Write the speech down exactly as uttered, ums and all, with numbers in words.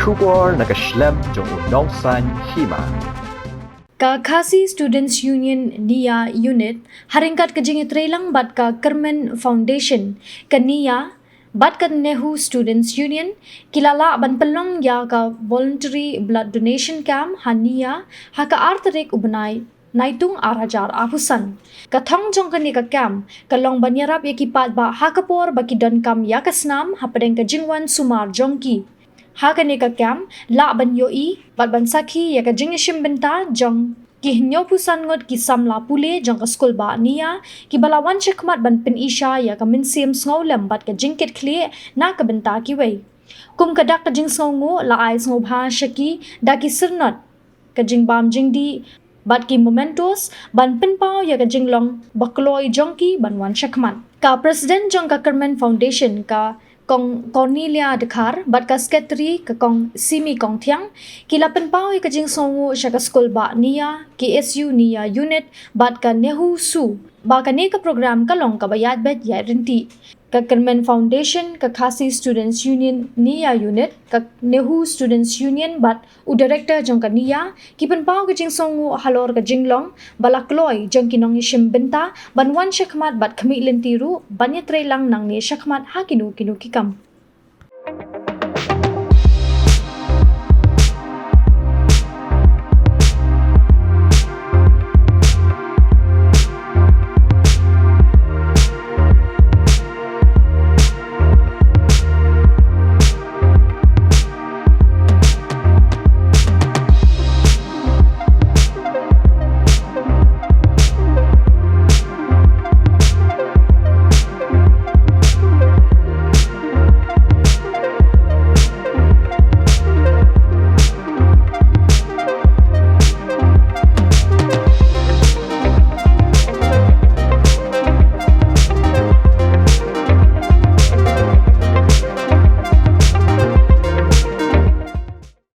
Khubor na ka shlem jong u Nongsaiñ Hima. Ka Khasi Students Union NIA Unit, ha ryngkat ka jingïatreilang bad ka Kyrmen Foundation, ka NIA, bad ka NEHU Students Union, ki la lah ban pynlong ïa ka Voluntary Blood Donation Camp ha NIA, ha ka ar tarik u bnai Naitung ar hajar arphew san. Ka thong jong kane ka camp, ka long ban ïarap ïa ki paidbah ha ka por ba ki donkam ïa ka snam hapdeng ka jingwan sumar jong ki. Ha kane ka camp, lah ban ïohi, bad ban sakhi ïa ka jingïashim bynta jong ki hynñiewphew san ngut ki samla pule jong ka skul bah NIA, kiba la wan shakhmat ban pyni sha ïa ka mynsiem sngewlem bad ka jingkitkhlieh na ka bynta kiwei. Kum ka dak ka jingsngewnguh la ai sngewbha sha ki da ki syrnod, ka jingbam jingdih, bad ki mementos, ban pynpaw ïa ka jinglong ba kloi jong ki ban wan shakhmat. Ka President jong ka Kyrmen Foundation, ka Kong Cornelia Dkhar, bad ka Secretary, ka Kong Simi Kongthiang, ki la pynpaw ïa ka jingsngewnguh sha ka skul bah NIA, KSU NIA Unit, bad ka NEHUSU, ba kane ka program ka long kaba ïaid beit ïaid ryntih. Ka Kyrmen Foundation, ka Khasi Students Union NIA Unit, ka NEHU Students Union, bad u Director jong ka NIA, ki pynpaw ka jingsngewnguh halor ka jinglong ba la kloi jong ki nongïashim bynta ban wan shakhmat bad khmih lynti ruh ban ïatreilang nangne shakhmat ha kino kino ki kam.